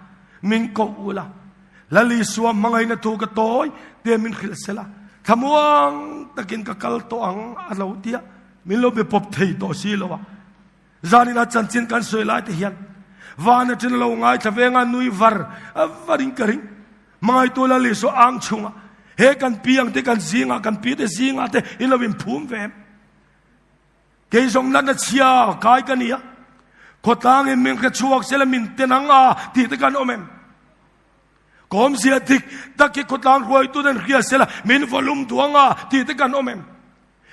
Speaker 1: min koh ula Lal Isua hmangaihna thu ka tawi te min hrilh sela thlamuang takin ka kal tawh ang a lo tia min lo be pawp thei tawh si lo a. Zanin a chanchin kan sawi lai te hian van aṭin lo ngaithla venga nui var varin ka ring. Hmangaihtu Lal Isua ang chhunga he kan pi ang te kan zingah kan pi te zingah te in lo inphum ve em? Kei zawng natna chhia kai ka ni a, khawtlangin min hre chhuak sela min ten ang a tih te kan awm em? Kawmzia dik tak hi khawtlang hruaitu ten hria sela min vawlum duh ang a tih te kan awm em?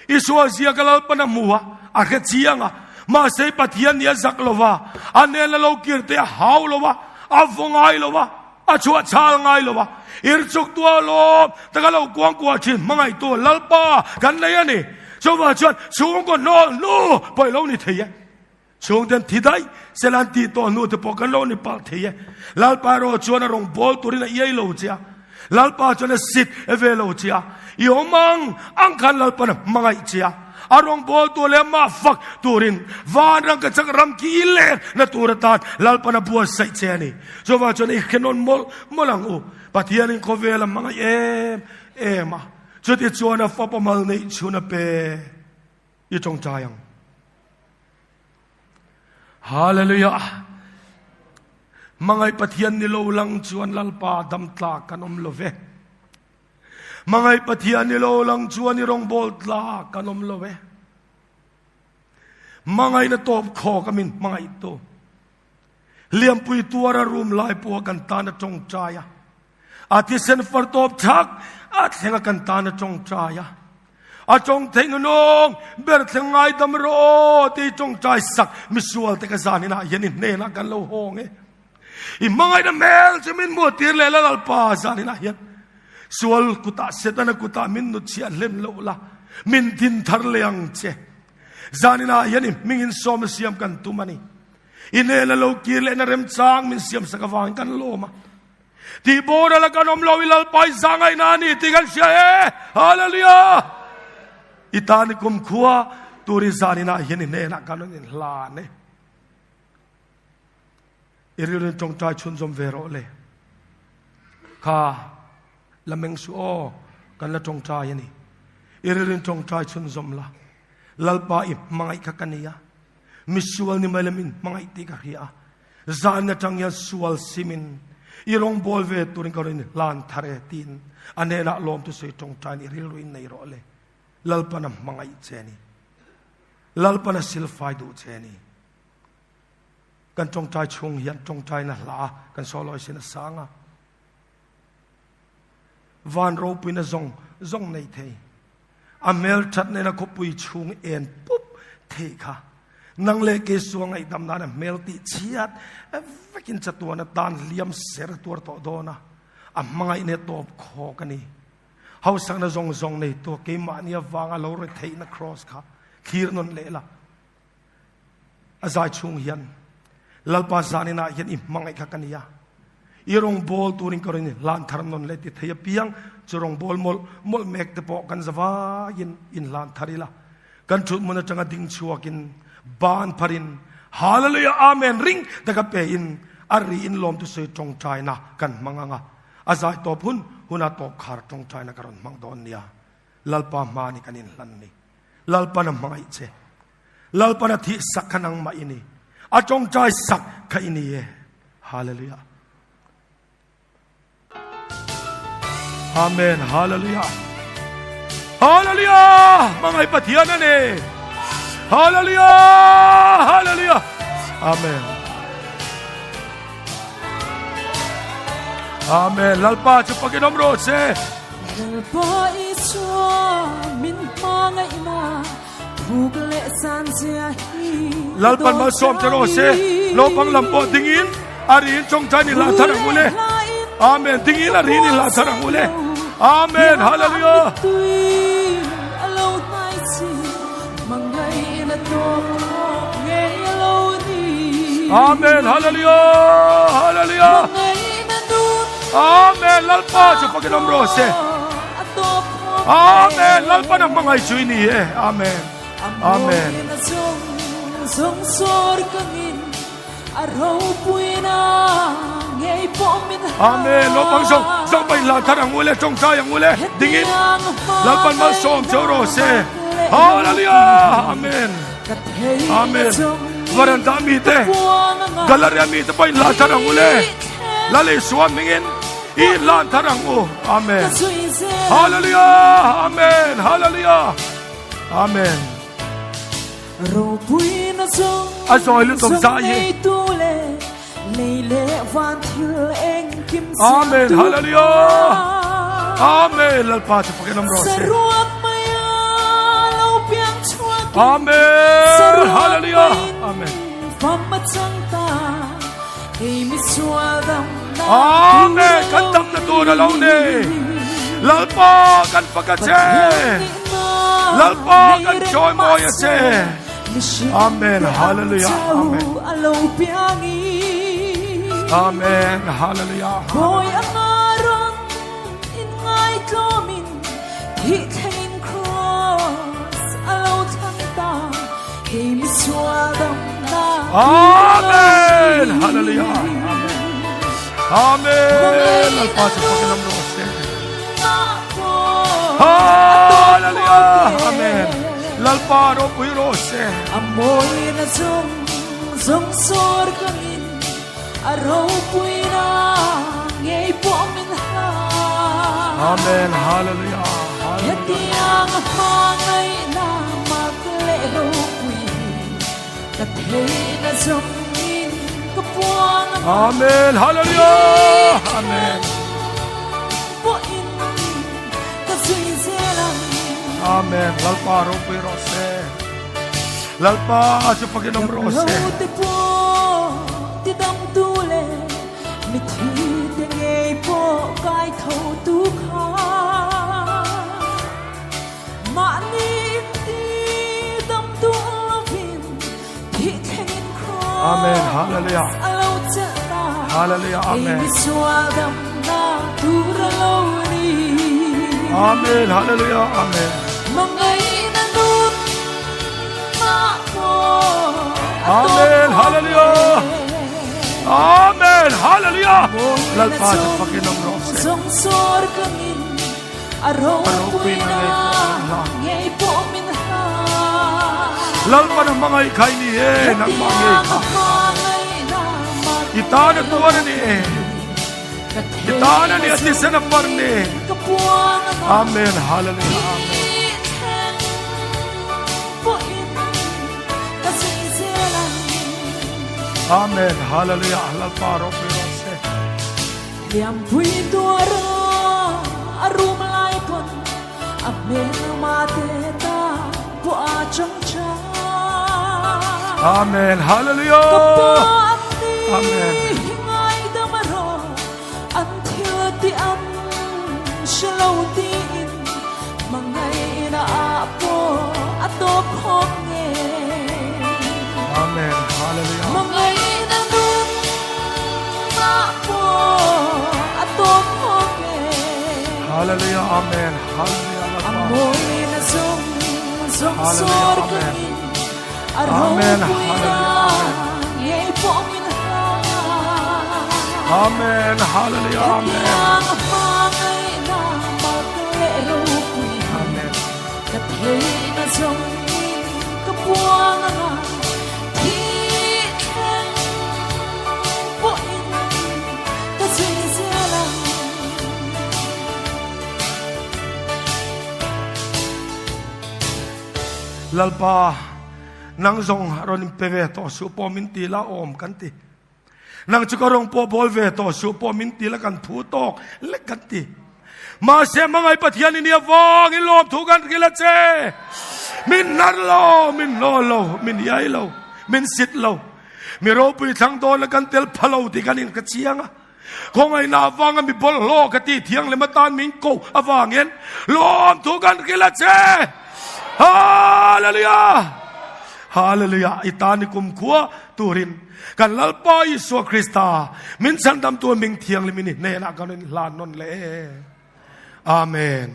Speaker 1: Isua zia ka Lalpan a hmu a, a hre chiang a. Mahse Pathian nih a zak lo va, a nen a lo kir te a hau lo va, a vaw ngai lo va, a chhuah chhal ngai lo va. Irchuk tu a lawm taka lo kuang kuah thin hmangaihtu Lalpa kan nei a ni. Chuvang chuan chhungkaw hnawl hnu pawh i lo ni thei e. Chhungten thi daih sela an tih tawh hnu te pawh kan lo ni palh thei e. Lalpa erawh chuan a rawn bawl turin a iai lo che a. Lalpa chuan a sit e ve lo che a. I awm ang ang khan Lalpa'n a hmangaih che a. A rawn bawl tur leh amah fak turin vanram ka chak ram khi i len na tur atan Lalpa'n a buatsaih che a ni. Chuvang chuan i hre nawn mawlh mawlh ang u. Pathianin khawvel a hmangaih em em a. Chutichuan a fapa mal neih chhun a pe. I tawngtai ang. Hallelujah. Mangai Pathian ni lo lang chuan Lalpa dam tla kan awm lo ve. Mangai Pathian ni lo lang chuan i rawngbawl tla kan awm lo ve. Mangai na tawp khaw ka min mangai tu. Liampui tuara rum lai pawha kan tan a tawngtai a. A thisen far tawp thak a thleng a kan tan a tawngtai a. A tawng theih nunawng ber thleng ngaidam rawh aw ti tawngtai sak misual te ka zanin ah hian i hnenah kan lo hawng e. I hmangaihna hmel chu min hmuh tir leh la Lalpa zanin ah hian. Sual kutah Setana kutah min nutchhiah hlen loh la, min din thar leh ang che. Zaninah hian i hmingin sawm a siam kan tum a ni. I hnena lo kir lehna remchang min siamsak avangin kan lawm a. Tih boral a kan awm lo i Lalpa i zahngaihna a ni tih kan hria e. Hallelujah! I tan i kumkhua tur i zaninah hian i hnenah kan rawn inhlan e. I rilru tawngtai chhunzawm ve rawh le. Kha la meng su aw kan la tawngtai a ni. I rilru tawngtai chhunzawm la. Lalpa i hmangaih kha ka ni a. Misual ni mai lamin hmangaih tih ka hria a. Zan atang hian sual simin i rawngbawl ve turin ka rawn hlan thar e tiin a hnenah lawm tu sawi tawngtain i rilru in nei rawh le. Lalpan a hmangaih che ni. Lalpan a silfai duh che ni. Kan tawngtai chhung hian tawngtaina hla kan sawlawi sin a sang a. Van ropuina zawng zawng nei thei. A hmel that nena khawpui chhung en pup thei kha. Nang leh ke sual ngaihdam nan a hmel tih chhiat vekin chatuan atan hliam ser a tuar tawh dawn a. A hmangaih ne tawp khawk a ni. Hausakna zawng zawng nei tu keimahni avanga lo retheihna cross kha thlir nawn leh la. A zai chhung hian Lalpa zaninah hian i hmangaih kha ka ni a. I rawngbawl turin ka rawn hlan thar nawn leh ti thei apiang chu rawngbawl mawlh mawlh mek te pawh kan zavaiin in hlan thar ila. Kan thut hmun atanga ding chhuakin ban pharin Hallelujah Amen ring taka pe in a ri in lawm tu sawi tawngtaina kan hmang anga. A zai tawp hun huna tawp khar tawngtaina ka rawn hmang dawn nia. Lalpa hma ni kan in hlan ni. Lalpan a hmangaih che. Lalpan a thih sak kha nangmah i ni. A tawngtai sak kha i ni e. Hallelujah. Amen. Hallelujah. Hallelujah. Mangai Pathian ani. Hallelujah. Hallelujah. Amen. Amen. Lalpa chu pakin om ro se.
Speaker 2: Lalpa Isua min hmangaihna thuk leh san zia hi
Speaker 1: Lalpan malsawm che rawh se naupang lam pawh dingin a rin tawngtai ni hlah thar ang u le Amen dingin a rin i hlah thar ang u le Amen Hallelujah Amen Hallelujah Hallelujah Amen Lalpa chu pakin awm rawh se Amen Lalpan a hmangaih chu i ni e Amen Amen Amen Naupang zawng zawng pa inhlan thar ang u le tawngtai ang u le dingin Lalpan malsawm cheu rawh se Hallelujah Amen Amen Varanda mi te Galaria mi te pawh inhlan thar ang u le Lal Isua hmingin i inhlan thar ang u Amen Hallelujah Amen Hallelujah Amen A zawi lutuk zah hi Amen Hallelujah Amen Lalpa chu fakin awm rawh se Amen Hallelujah Amen Amen kan damna tur a lo ni Lalpa kan fak a che Lalpa kan chawimawi a che Amen Hallelujah Amen Amen Hallelujah Amen Hallelujah Amen Amen Lalpa chu fakin awm rawh se Hallelujah Amen Lalpa ropui rawh se
Speaker 2: Amoy na zong zong sor kangin a ropui na ngei pawh min ha
Speaker 1: Amen Hallelujah Hallelujah
Speaker 2: Hetiang hmangaihna mak leh ropui ka theihna zawngin ka puang a
Speaker 1: Amen Hallelujah Amen
Speaker 2: pawhin ka zui zel ang
Speaker 1: Amen Lalpa ropui rawh se Lalpa chu fakin awm rawh se.
Speaker 2: Damlo te pawh tidam tu leh mithi te ngei pawh kai tho tu kha.
Speaker 1: Amen. Hallelujah. Hallelujah. Amen. Amen. Hallelujah. Amen. Amen. Hallelujah. Amen. Hallelujah. Lalpa chu fakin awm rawh se. A ropuina ngei pawh Lalpan a hmangaih kha i ni e, nangmah ngei kha. I tan a tuar a ni e. I tan a ni a thisen a par ni. Amen. Hallelujah. Amen. Amen. Hallelujah. Lalpa ropui rawh se.
Speaker 2: Liampui tuara a rum lai pawn a hmelma te ta pawh a chang chang.
Speaker 1: Amen. Hallelujah.
Speaker 2: Ka pa an ni
Speaker 1: Amen.
Speaker 2: hi ngaidam a rawh an thil ti an hre lo tiin hmangaihna ah pawh a tawp hawk nge.
Speaker 1: Amen. Hallelujah.
Speaker 2: Hmangaihna nun ah pawh a tawp hawk nge.
Speaker 1: Hallelujah. Amen. Hallelujah.
Speaker 2: A mawina zawng zawng
Speaker 1: Hallelujah.
Speaker 2: sawr
Speaker 1: Amen.
Speaker 2: kangin a
Speaker 1: Amen.
Speaker 2: ropuina
Speaker 1: Hallelujah.
Speaker 2: ngei pawh min hlan.
Speaker 1: Amen. Hallelujah. Amen.
Speaker 2: Hetiang a hmangaihna mak leh ropui
Speaker 1: Amen.
Speaker 2: ka theihna zawngin ka puang anga thih thleng pawhin ka zui zel ang.
Speaker 1: Lalpa, nang zawng rawn in pe ve tawh suh pawh min ti la awm kan ti. Nang chu ka rawng pawh bawl ve tawh suh pawh min ti la kan phu tawk lek kan ti. Mahse hmangaih Pathian i nia vang in lawmthu kan hrilh a che. Min hnar lo, min hlaw lo, min iai lo, min sit lo. Mi ropui thlang dawn la kan tel pha lo tih kan in ka chiang a. Khawngaihna avanga mi bawlhhlawh ka tih thianghlim atan min ko avangin lawmthu kan hrilh a che. Hallelujah! Hallelujah! I tan i kumkhua turin kan Lalpa Isua Krista min chhandamtu a ming thianghlim in i hnenah kan in hlan nawn leh e. Amen.